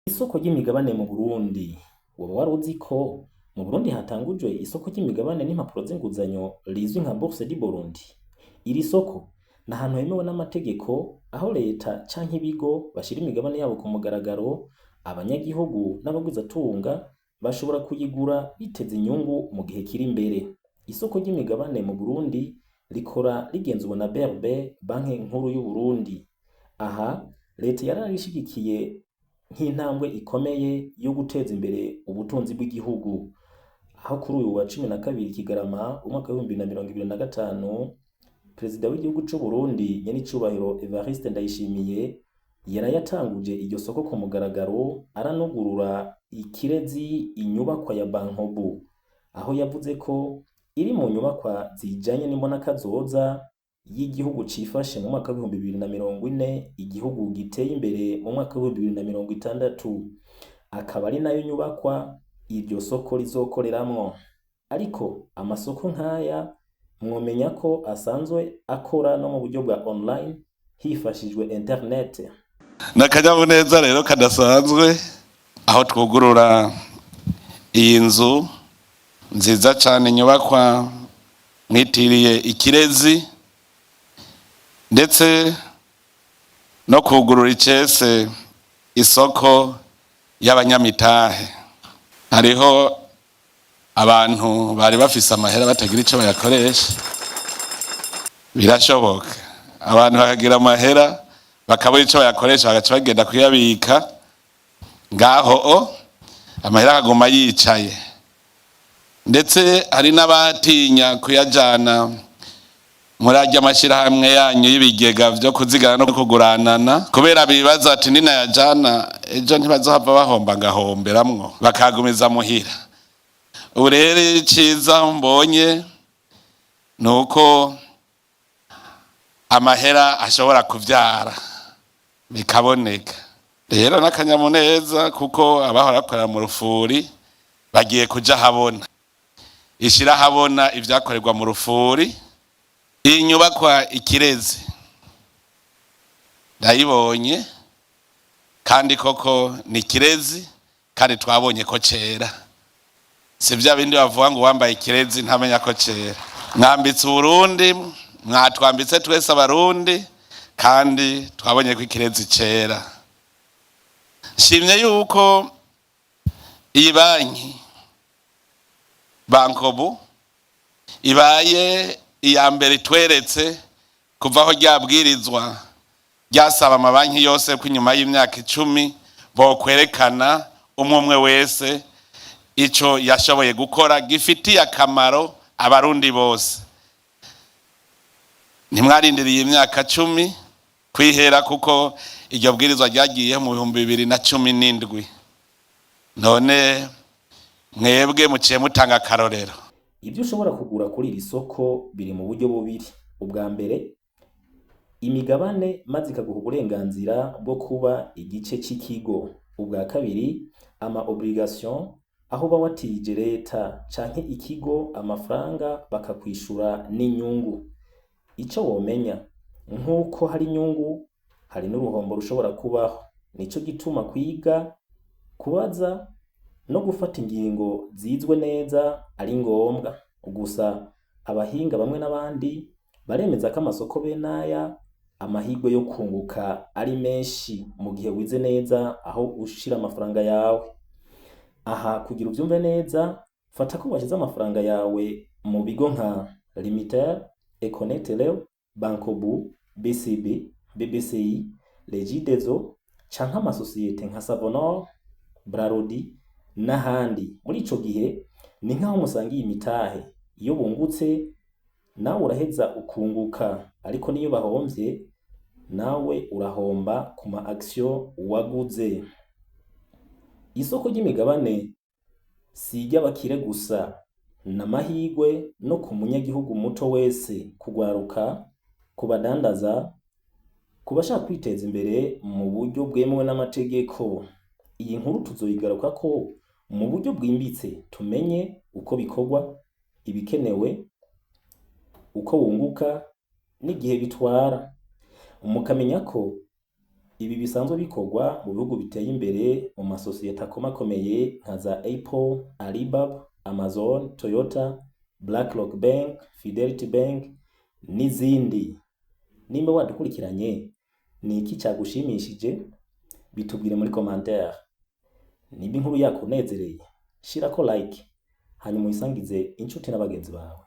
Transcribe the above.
Isoko ry'imigabane mu Burundi. Woba waruzi ko mu Burundi hatangujwe isoko ry'imigabane n'impapuro z'inguzanyo rizwi nka Bourse du Burundi? Iri soko ni ahantu hemewe n'amategeko, aho leta canke ibigo bashira imigabane yabo ku mugaragaro. Abanyagihugu n'abagwizatunga bashobora kuyigura biteze inyungu mu gihe kiri imbere. Isoko ry'imigabane mu Burundi rikora rigenzurwa na BRB, Banki Nkuru y'Uburundi. Aha leta yararishigikiye nk'intambwe ikomeye yo guteza imbere ubutunzi bw'igihugu. Aho kuri uyu wa 12 Kigarama umwaka w'2025, Perezida w'igihugu c'Uburundi, Nyenicubahiro Evariste Ndayishimiye, yarayatanguje iryo soko ku mugaragaro, aranugurura ikirezi inyubakwa ya Bankobu, aho yavuze ko iri mu nyubakwa zijanye n'imbonakazoza y'igihugu cifashe mu mwaka w'2040, igihugu giteye imbere mu mwaka w'2060, akaba ari nayo nyubakwa iryo soko rizokoreramwo. Ariko amasoko nk'aya mwomenya ko asanzwe akora no mu buryo bwa online hifashishijwe internet. Ni akanyamuneza rero kadasanzwe aho twugurura iyi nzu nziza cyane, inyubakwa mwitiriye Ikirezi, ndetse no kugurura icese isoko y'abanyamitahe. Hariho abantu bari bafise amahera batagira ico bayakoresha. Birashoboka abantu bakagira amahera bakabura ico bayakoresha, bagaca bagenda kuyabika ngaho, o amahera akaguma yicaye. Ndetse hari n'abatinya kuyajana muri arya mashyirahamwe yanyu y'ibigega vyo kuzigana no kuguranana, kubera bibaza ati: "Ninayajana ejo ntibazohava bahomba, ngahomberamwo?" Bakagumiza muhira. Ubu rero iciza mbonye ni uko amahera ashobora kuvyara bikaboneka. Rero n'akanyamuneza, kuko abahora bakorera mu rufuri bagiye kuja habona, ishira habona ivyakorerwa mu rufuri. Iyi nyubakwa Ikirezi ndayibonye, kandi koko ni ikirezi, kandi twabonye ko cera. Si bya bindi bavuga ngo wambaye ikirezi ntamenya ko cera. Mwambitse Uburundi, mwatwambitse twese Abarundi, kandi twabonye ko ikirezi cera. Nshimye yuko iyi banki Bankobu ibaye iya mbere itweretse kuva aho ryabwirizwa ryasaba amabanki yose ko inyuma y'imyaka 10 bokwerekana umwe umwe wese ico yashoboye gukora gifitiye akamaro Abarundi bose. Ntimwarindiriye imyaka 10 kwihera, kuko iryo bwirizwa ryagiye mu 2017. None mwebwe muciye mutanga akarorero. Ibyo ushobora kugura kuri iri soko biri mu buryo bubiri. Ubwa mbere, imigabane, maze ikaguha uburenganzira bwo kuba igice c'ikigo. Ubwa kabiri, ama obligation, aho uba watije leta canke ikigo amafaranga bakakwishura n'inyungu. Ico womenya, nk'uko hari inyungu, hari n'uruhombo rushobora kubaho. Nico gituma kwiga, kubaza no gufata ingingo zizwe neza ari ngombwa. Gusa abahinga bamwe n'abandi baremeza ko amasoko bene aya amahirwe yo kunguka ari menshi mu gihe wize neza aho ushira amafaranga yawe. Aha kugira uvyumve neza, fata ko washize amafaranga yawe mu bigo nka Lumitel, Econet Leo, Bancobu, BCB, BBCI, Regideso canke amasosiyete nka Savonor, Brarudi n'ahandi. Muri ico gihe ni nkaho musangiye imitahe. Iyo bungutse nawe uraheza ukunguka, ariko niyo bahomvye nawe urahomba ku ma action waguze. Isoko ry'imigabane si iry'abakire gusa, n'amahirwe no ku munyagihugu muto wese, kugwaruka, ku badandaza, ku bashaka kwiteza imbere mu buryo bwemewe n'amategeko. Iyi nkuru tuzoyigarukako mu buryo bwimbitse, tumenye uko bikorwa, ibikenewe, uko wunguka n'igihe bitwara. Mukamenya ko Ibi bisanzwe bikorwa mu bihugu biteye imbere, mu masosiyete akomakomeye nka za Apple, Alibaba, Amazon, Toyota, BlackRock Bank, Fidelity Bank n'izindi. Nimba wadukurikiranye, ni iki cagushimishije? Bitubwire muri commentaire. Nimba inkuru yakunezereye, shirako like, hanyuma uyisangize inshuti n'abagenzi bawe.